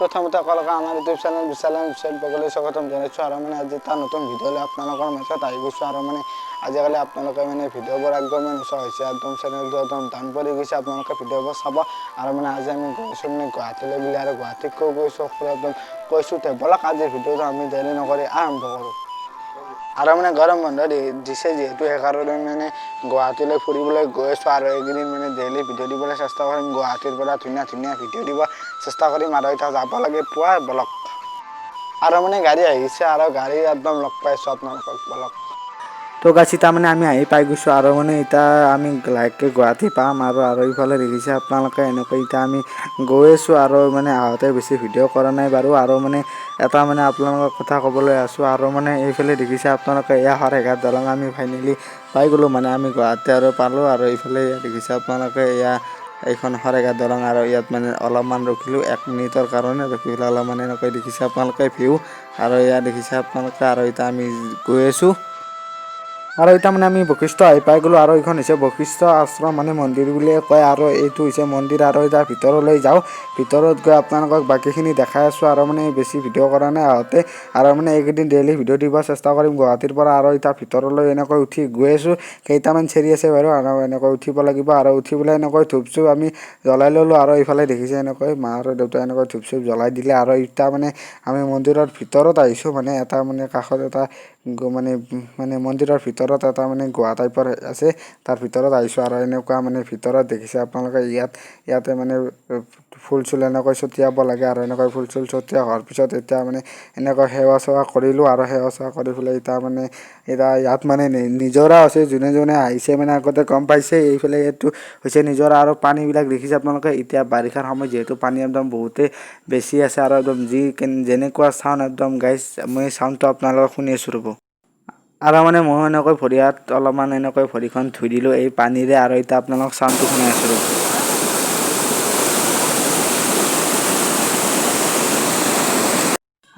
প্ৰথমতে সকলোকে আমাৰ ইউটিউব চেনেল বিশাল বিশাল বগলৈ স্বাগতম জনাইছোঁ। আৰু মানে আজি এটা নতুন ভিডিঅ' লৈ আপোনালোকৰ মাজত আহি গৈছোঁ। আৰু মানে আজিকালি আপোনালোকে মানে ভিডিঅ'বোৰ একদমেই নোচোৱা হৈছে, একদম চেনেলটো একদম ডাউন পৰি গৈছে। আপোনালোকে ভিডিঅ'বোৰ চাব। আৰু মানে আজি আমি গৈছোঁ মানে গুৱাহাটীলৈ বুলি, আৰু গুৱাহাটীত কৈ গৈছোঁ সকলো একদম কৈছোঁ। তে ব'লক আজিৰ ভিডিঅ'টো আমি দেৰি নকৰি আৰম্ভ কৰোঁ। আৰু মানে গৰম বন্ধ দিছে যিহেতু, সেইকাৰণে মানে গুৱাহাটীলৈ ফুৰিবলৈ গৈ আছোঁ। আৰু এইকেইদিন মানে ডেইলি ভিডিঅ' দিবলৈ চেষ্টা কৰিম, গুৱাহাটীৰ পৰা ধুনীয়া ধুনীয়া ভিডিঅ' দিব চেষ্টা কৰিম। আৰু এতিয়া যাব লাগে পুৱা, ব'লক। আৰু মানে গাড়ী আহিছে আৰু গাড়ী একদম লগ পাইছোঁ আপোনালোকক, ব'লক। তো গাইছ এতিয়া মানে আমি আহি পাই গৈছোঁ। আৰু মানে এতিয়া আমি লাহেকৈ গুৱাহাটী পাম। আৰু আৰু ইফালে দেখিছে আপোনালোকে এনেকৈ এতিয়া আমি গৈ আছোঁ। আৰু মানে আহোঁতে বেছি ভিডিঅ' কৰা নাই বাৰু। আৰু মানে এটা মানে আপোনালোকক কথা ক'বলৈ আছোঁ। আৰু মানে এইফালে দেখিছে আপোনালোকে এয়া শৰাইঘাট দলং আমি ফাইনেলি পাই গ'লোঁ, মানে আমি গুৱাহাটী আৰু পালোঁ। আৰু এইফালে দেখিছে আপোনালোকে এয়া এইখন শৰাইঘাট দলং। আৰু ইয়াত মানে অলপমান ৰখিলোঁ 1 মিনিটৰ কাৰণে, ৰখি পেলাই অলপমান এনেকৈ দেখিছে আপোনালোকে ভিউ। আৰু এয়া দেখিছে আপোনালোকে। আৰু এতিয়া আমি গৈ আছোঁ। আৰু এতিয়া মানে আমি বশিষ্ঠ আহি পাই গ'লোঁ। আৰু এইখন হৈছে বশিষ্ঠ আশ্ৰম মানে মন্দিৰ বুলিয়ে কয়। আৰু এইটো হৈছে মন্দিৰ। আৰু এতিয়া ভিতৰলৈ যাওঁ, ভিতৰত গৈ আপোনালোকক বাকীখিনি দেখাই আছোঁ। আৰু মানে বেছি ভিডিঅ' কৰা নাই আহোঁতে। আৰু মানে এইকেইদিন ডেইলি ভিডিঅ' দিব চেষ্টা কৰিম গুৱাহাটীৰ পৰা। আৰু এতিয়া ভিতৰলৈ এনেকৈ উঠি গৈ আছোঁ। কেইটামান চিৰি আছে বাৰু, আৰু এনেকৈ উঠিব লাগিব। আৰু উঠি পেলাই এনেকৈ ধূপ চুপ আমি জ্বলাই ল'লোঁ। আৰু এইফালে দেখিছে এনেকৈ মা আৰু দেউতাই এনেকৈ ধূপ চুপ জ্বলাই দিলে। আৰু এতিয়া মানে আমি মন্দিৰৰ ভিতৰত আহিছোঁ। মানে এটা মানে কাষত এটা মানে মানে মন্দিৰৰ ভিতৰত এটা মানে গুহা টাইপৰ আছে, তাৰ ভিতৰত আহিছোঁ। আৰু এনেকুৱা মানে ভিতৰত দেখিছে আপোনালোকে ইয়াতে মানে ফুল চুল এনেকৈ ছটিয়াব লাগে। আৰু এনেকৈ ফুল চুল ছটিয়া হোৱাৰ পিছত এতিয়া মানে এনেকৈ সেৱা চেৱা কৰিলোঁ। আৰু সেৱা চেৱা কৰি পেলাই এতিয়া মানে এতিয়া ইয়াত মানে নিজৰা আছে, যোনে যোনে আহিছে মানে আগতে গম পাইছে। এইফালে এইটো হৈছে নিজৰা। আৰু পানীবিলাক দেখিছে আপোনালোকে, এতিয়া বাৰিষাৰ সময় যিহেতু পানী একদম বহুতেই বেছি আছে। আৰু একদম যি যেনেকুৱা চাউণ্ড একদম গাইছ, মই চাউণ্ডটো আপোনালোকক শুনি আছোঁ ৰ'ব। আৰু মানে ময়ো এনেকৈ ভৰি হাত অলপমান এনেকৈ ভৰিখন ধুই দিলোঁ এই পানীৰে। আৰু এতিয়া আপোনালোকক চাউণ্ডটো শুনাই আছোঁ ৰ'ব।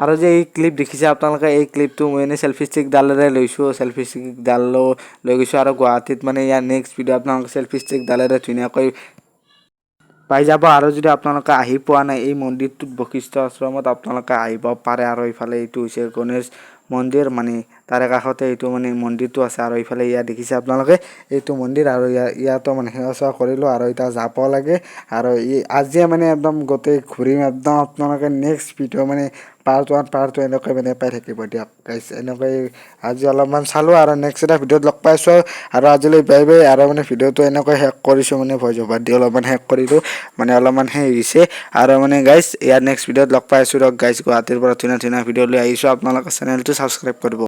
আৰু যে এই ক্লিপ দেখিছে আপোনালোকে, এই ক্লিপটো মই এনেই চেল্ফি ষ্টিকডালেৰে লৈছোঁ, চেল্ফি ষ্টিকডালো লৈ গৈছোঁ। আৰু গুৱাহাটীত মানে ইয়াৰ নেক্সট ভিডিঅ' আপোনালোকে চেল্ফি ষ্টিকডালেৰে ধুনীয়াকৈ পাই যাব। আৰু যদি আপোনালোকে আহি পোৱা নাই এই মন্দিৰটোত বশিষ্ঠ আশ্ৰমত, আপোনালোকে আহিব পাৰে। আৰু ইফালে এইটো হৈছে গণেশ মন্দিৰ, মানে তাৰে কাষতে এইটো মানে মন্দিৰটো আছে। আৰু ইফালে ইয়াত দেখিছে আপোনালোকে এইটো মন্দিৰ। আৰু ইয়াতো মানে সেৱা চেৱা কৰিলোঁ। আৰু এতিয়া যাব লাগে। আৰু আজিয়ে মানে একদম গোটেই ঘূৰিম একদম। আপোনালোকে নেক্সট ভিডিঅ' মানে পাৰ্ট 1 পাৰ্ট 2 এনেকৈ মানে পাই থাকিব দিয়ক গাইছ। এনেকৈ আজি অলপমান চালোঁ। আৰু নেক্সট এটা ভিডিঅ'ত লগ পাইছোঁ। আৰু আজিলৈ বাই বাই। আৰু মানে ভিডিঅ'টো এনেকৈ শেষ কৰিছোঁ, মানে ভইচ অভাৰ দি অলপমান শেষ কৰিলোঁ, মানে অলপমান শেষ হৈছে। আৰু মানে গাইছ ইয়াৰ নেক্সট ভিডিঅ'ত লগ পাইছোঁ। ৰক গাইছ, গুৱাহাটীৰ পৰা ধুনীয়া ধুনীয়া ভিডিঅ' লৈ আহিছোঁ। আপোনালোকে চেনেলটো ছাবস্ক্ৰাইব কৰিব।